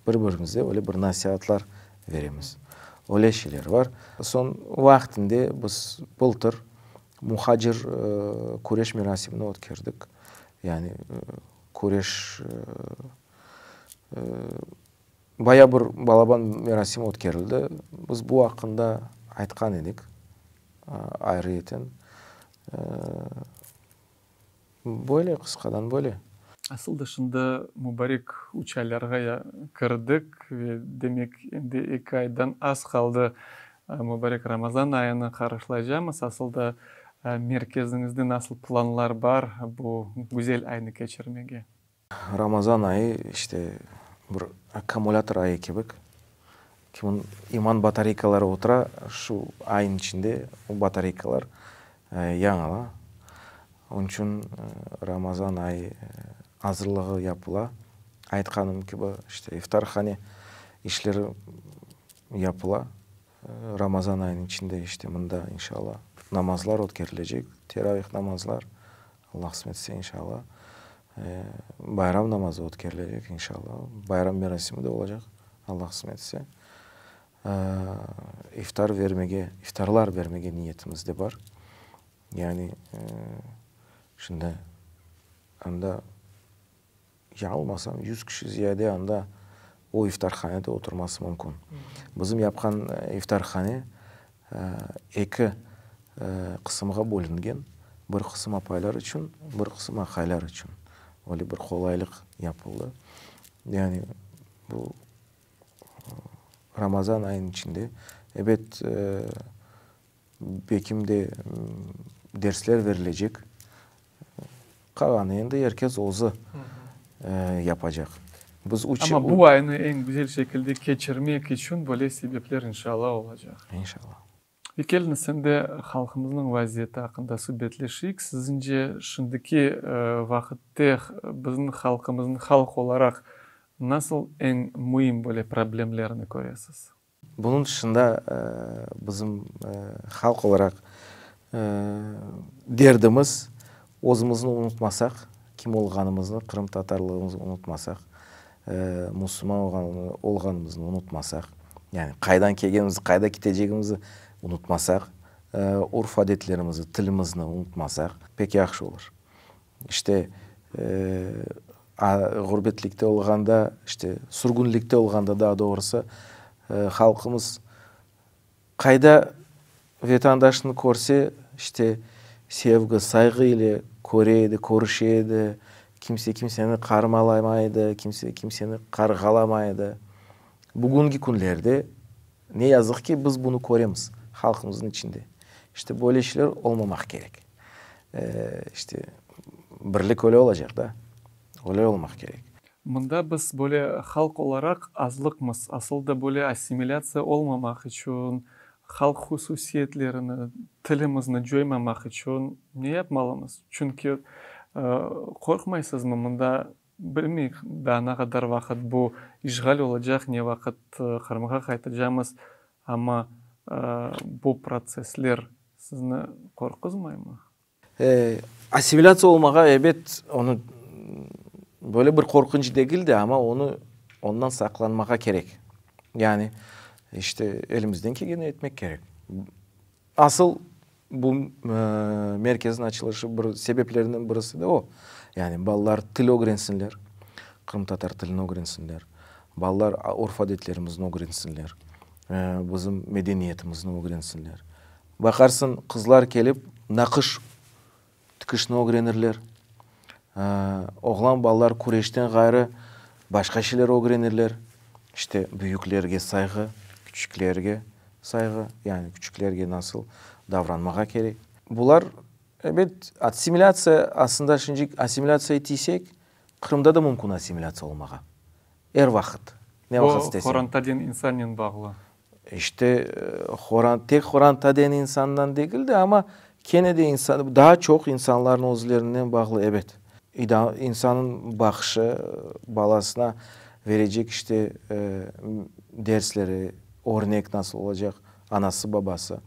[SPEAKER 1] Bir-birimize öyle bir nasiatlar veremiz. Öyle şeyler bar. Soñ vaqtında biz bıltır muhacir küreş merasimini ötkerdik. Yani küreş Baya bir balaban merasim ötkerildi. Biz bu aqqında aytqan edik ayrıyeten. Böyle, qısqadan böyle.
[SPEAKER 2] Asıl da şimdi mubarek üç aylarğa kirdik ve demek endi eki aydan az qaldı mubarek Ramazan ayını qarşılaycamız. Asıl da merkeziñizde nasıl planlar bar bu güzel aynı keçirmege?
[SPEAKER 1] Ramazan ayı, işte, bir akkumulâtor ayı kibik. Kimin iman batareykaları otura, şu ayın içinde o batareykalar yañıla. Onıñ içün Ramazan ayı azırlığı yapıla. Aytqanım kibi, işte, iftarhane işleri yapıla. Ramazan ayınıñ içinde, işte, mında, inşallah, namazlar ötkerilecek, teravih namazlar, Allah qısmet etse, inşallah. Bayram namazı ötkerilecek, inşallah. Bayram merasimi de olacaq, Allah qısmet etse. İftar vermege, iftarlar bermege niyetimiz de bar. Yani, şimdi anda Yañılmasam, yüz kişi ziyade anda o iftarhanede oturması mümkün. Bizim yapqan iftarhane eki qısımğa bölüngen, bir qısım apaylar içün, bir qısım aqaylar içün. Öyle bir qolaylıq yapıldı. Yani bu Ramazan ayınıñ içinde, ebet, Bekim de dersler verilecek. Qalğanı endi er kes özü yapacaq.
[SPEAKER 2] Biz üç. Amma bu aynı eñ güzel şekilde keçirmek içün böyle sebepler inşallah olacaq.
[SPEAKER 1] İnşallah.
[SPEAKER 2] Ve keliñiz endi halqımıznıñ vaziyeti aqqında subetleşeyik. Siziñce şimdiki vaqıtte bizim halqımıznıñ halq olaraq nasıl eñ müim böyle problemlerini köresiz?
[SPEAKER 1] Bunıñ tışında bizim halq olaraq derdimiz, özümizni unutmasaq, kim olğanımıznı, qırımtatarlığımıznı unutmasaq, musulman olğanımıznı unutmasaq, yani qaydan kelgenimizni, qayda ketecegimizni unutmasaq, urf-adetlerimizni, tilimizni unutmasaq, pek yahşı olur. İşte, ğurbetlikte olğanda, işte, sürgünlikte olğanda daa doğrusı, halqımız qayda vetandaşını körse, işte, sevgi, sayğı ile köre edi, körüşe edi, kimse kimseni qarmalamay edi, kimse kimseni qarğalamay edi. Bugünki künlerde, ne yazıq ki, biz bunı köremiz. Halqımıznıñ içinde. İşte böyle şeyler olmamaq kerek. İşte birlik öyle olacaq da. Öyle olmaq kerek.
[SPEAKER 2] Mında biz böyle halq olaraq azlıqmız. Asıl da böyle assimilâtsiya olmamaq içün, halq hususiyetlerini, tilimizni coymamaq içün ne yapmalımız? Çünki qorqmaysızmı, mında bilmeyik daa ne qadar vaqıt bu işğal olacaq, ne vaqıt Qırımğa qaytacamız, amma bu protsessler sizni qorquzmaymı?
[SPEAKER 1] Assimilâtsiya olmağa, ebet, onı böyle bir qorqunç degil de, amma onı ondan saqlanmağa kerek. Yani, işte, elimizden kelgeni etmek kerek. Asıl bu merkezniñ açılışı bir sebeplerinden birisi de o. Yani, balalar til ögrensinler, qırımtatar tilini ögrensinler, balalar urf-adetlerimizni ögrensinler, bizim medeniyetimizni ögrensinler. Baqarsıñ, qızlar kelip naqış tikişni ögrenirler, oğlan balalar küreşten ğayrı başqa şeyler ögrenirler, işte, büyüklerge sayğı, küçüklerge sayğı, yani küçüklerge nasıl davranmağa kerek. Bular, ebet, assimilâtsiya, aslında şimdi assimilâtsiya desek, Qırımda da mümkün assimilâtsiya olmağa. Er vaqıt, ne vaqıt istesen.
[SPEAKER 2] O, qorantaden insannen bağlı.
[SPEAKER 1] İşte, horan, tek qorantaden insandan degil de, amma kene de insan, daa çoq insanlarnıñ özlerinden bağlı, ebet. İnsanıñ baqışı, balasına verecek, işte, dersleri, örnek nasıl olacaq, anası, babası.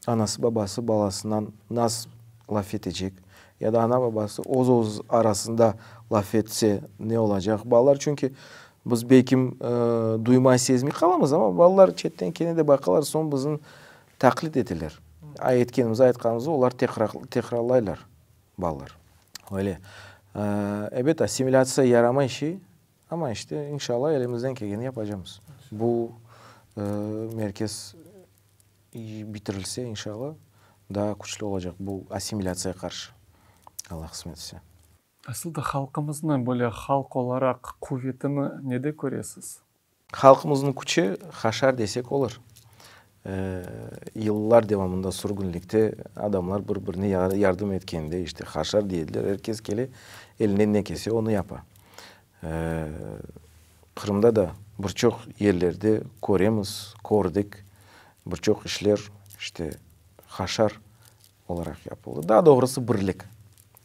[SPEAKER 1] Anası, babası balasınan nasıl laf etecek, ya da ana-babası öz-öz arasında laf etse ne olacaq? Balalar çünki biz belkim duymay, sezmey qalamız, amma balalar çetten kene de baqalar, soñ bizni taqlit eteler. Etkenimizi, aytqanımızı olar tekrarlaylar, balalar. Öyle. Ebet, assimilâtsiya yaramay şey, amma işte, inşallah, elimizden kelgeni yapacamız. Bu merkez bitirilse, inşallah, daa küçlü olacaq bu assimilâtsiyağa qarşı, Allah qısmet etse.
[SPEAKER 2] Asıl da halqımıznı, böyle halq olaraq quvetini nede köresiz?
[SPEAKER 1] Halqımıznıñ küçü haşar desek olur. Yıllar devamında sürgünlikte adamlar bir-birine yardım etkende, işte, haşar dey ediler, er kes kele, elinden ne kelse, onı yapa. Qırımda da bir çoq yerlerde köremiz, kördik, bir çoq işler, işte, haşar olaraq yapıldı. Daa doğrusı birlik.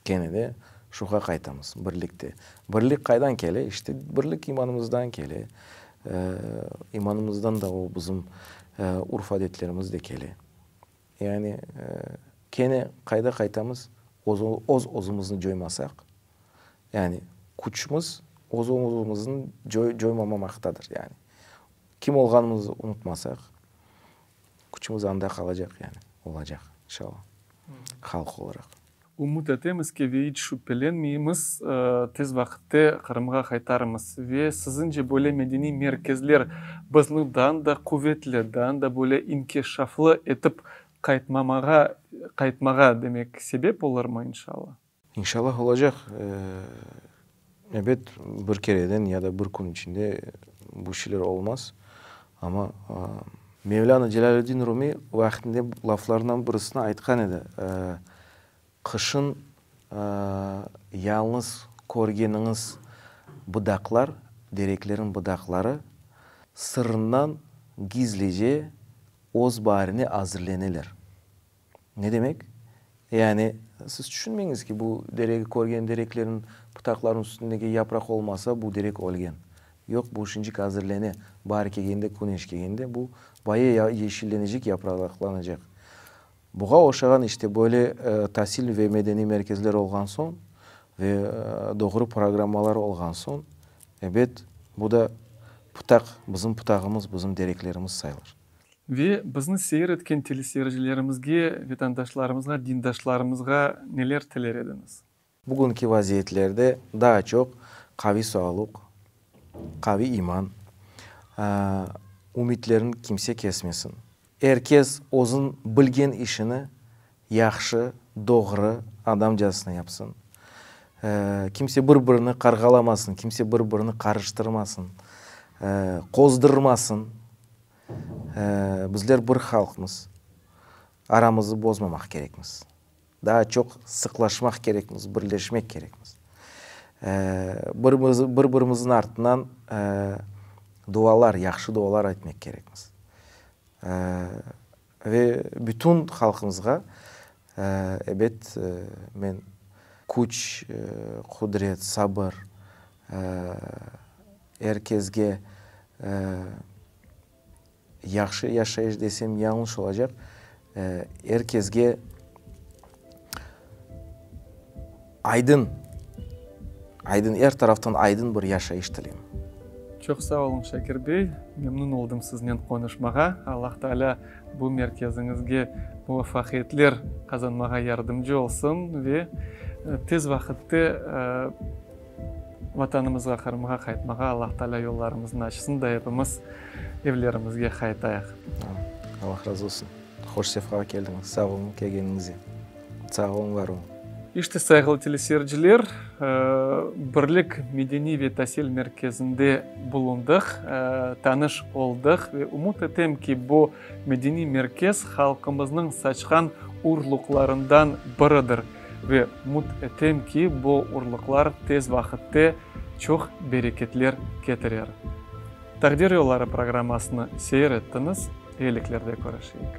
[SPEAKER 1] Kene de şuğa qaytamız, birlikte. Birlik qaydan kele? İşte, birlik imanımızdan kele. İmanımızdan da o bizim urf-adetlerimiz de kele. Yani, kene qayda qaytamız? Öz-özümizni coymasaq, yani küçümiz öz-özümizni coymamamaqtadır. Yani, kim olğanımıznı unutmasaq, Küçümiz anda qalacaq, yani, olacaq, inşallah, halq olaraq.
[SPEAKER 2] Ümüt etemiz ki, ve iç şübhelenmeymiz, tez vaqıtte Qırımğa qaytarmız ve siziñce böyle medeniy merkezler bizni daa da quvetli, daa da böyle inkişaflı etip qaytmamağa, qaytmağa, demek, sebep olurmı, inşallah?
[SPEAKER 1] İnşallah olacaq. Ebet, bir kereden ya da bir kün içinde bu şeyler olmaz. Amma Mevlâna Celâleddin Rumi vaqtinde laflarından birisini aytqan edi, Qışın yalıñız körgeniñiz budaqlar, dereklerin budaqları sırından gizlice öz baarine azırleneler. Ne demek? Yani, siz tüşünmeñiz ki, bu deregi körgen dereklerniñ pıtaqlarınıñ üstündeki yapraq olmasa, bu derek ölgen. Yoq, bu şincik azirlene. Baar kelgende, küneş kelgende, bu baya yeşillenecek, yapraqlanacaq. Buğa oşağan, işte, böyle tasil ve medeniy merkezler olğan soñ ve doğru programmalar olğan soñ, ebet, bu da pıtaq, bizim pıtağımız, bizim dereklerimiz sayılır.
[SPEAKER 2] Ve bizni seyir etken teleseyircilerimizge, vetandaşlarımızğa, dindaşlarımızğa neler tiler ediñiz?
[SPEAKER 1] Bugünki vaziyetlerde daa çoq qaviy sağlıq, qaviy iman, ümütlerini kimse kesmesin. Er kes özüñ bilgen işini yahşı, doğru, adamcasına yapsın. Kimse bir-birini qarğalamasın, kimse bir-birini qarıştırmasın, qozdırmasın. Bizler bir halqmız. Aramızı bozmamaq kerekmiz. Daa çoq sıqlaşmaq kerekmiz, birleşmek kerekmiz. Bir-birimizniñ artından dualar, yahşı dualar aytmaq kerekmiz. Ve bütün halqımızğa, ebet, men küç, qudret, sabır, er kesge Yahşı yaşayış desem yañlış olacaq, er kesge aydın, aydın, er taraftan aydın bir yaşayış tileyim.
[SPEAKER 2] Çoq sağ oluñ, Şakir bey, memnün oldım siznen qonuşmağa. Allah Taalâ bu merkeziñizge muvafaqiyetler qazanmağa yardımcı olsun ve tez vaqıtte Vatanımızğa, Qırımğa qaytmağa Allah Taalâ yollarımıznı açsın da epimiz evlerimizge qaytayıq.
[SPEAKER 1] Allah razı olsun. Hoş sefqa keldiñiz. Sağ oluñ kelgeniñize. Sağ oluñ, var oluñ.
[SPEAKER 2] İşte, sayğılı teleseyirciler, Birlik medeniy ve tasil merkezinde bulundıq, tanış oldıq ve ümüt etem ki, bu medeniy merkez halqımıznıñ saçqan urluqlarından biridir. Ve ümüt etem ki, bu urluqlar tez vaqıtte çoq bereketler ketirer. Taqdir yolları programmasını seyir ettiñiz, eyiliklerde körüşeyik.